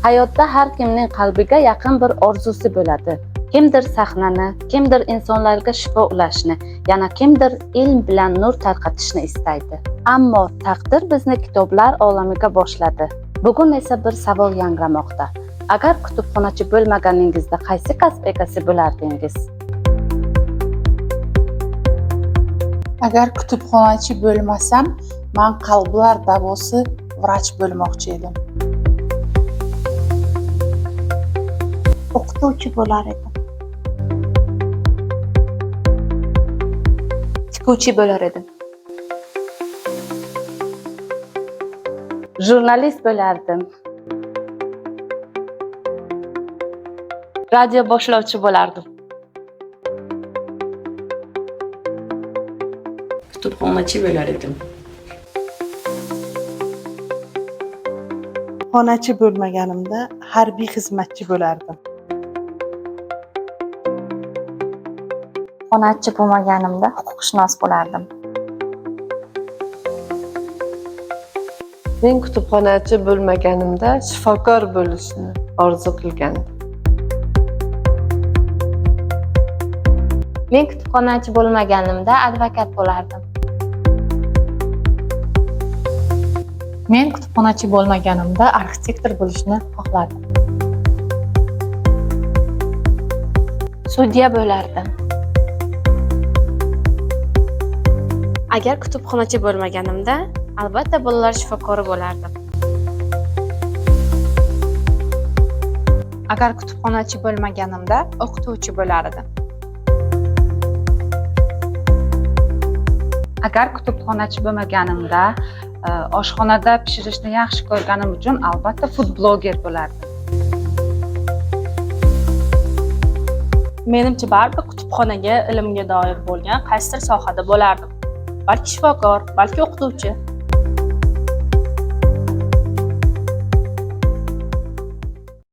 Hayotda har kimning qalbiga yaqin bir orzusi bo'ladi. Kimdir sahnani, kimdir insonlarga shifo ulashni, yana kimdir ilm bilan nur tarqatishni istaydi. Ammo taqdir bizni kitoblar olamiga boshladi. Bugun esa bir savol yangramoqda. Agar kutubxonachi bo'lmaganingizda qaysi kasb egasi bo'lardingiz? Agar kutubxonachi bo'lmasam, man qalblar davosi vrach bo'lmoqchi edim. O'qituvchi bo'lar edim. Tikuvchi bo'lar edim. Jurnalist bo'lardim. Radio boshlovchi bo'lardim. Kutubxonachi bo'lar edim. Xonachi bo'lmaganimda harbiy xizmatchi bo'lardim. Kutubxonachi bo'lmaganimda huquqshunos bo'lardim. Men kutubxonachi bo'lmaganimda shifokor bo'lishni orzu qilgandim. Men kutubxonachi bo'lmaganimda advokat bo'lardim. Men kutubxonachi bo'lmaganimda arxitektor bo'lishni xohlardim. Sudya bo'lardim. Agar kutubxonachi bo'lmaganimda, albatta bolalar shifokori bo'lardim. Agar kutubxonachi bo'lmaganimda o'qituvchi bo'lar edim. Agar kutubxonachi bo'lmaganimda, oshxonada pishirishni yaxshi ko'rganim uchun albatta food bloger bo'lardim. Menimcha baribir kutubxonaga, ilmga doir bo'lgan qaysidir sohada bo'lardim. Balki shifokor, balki o'qituvchi.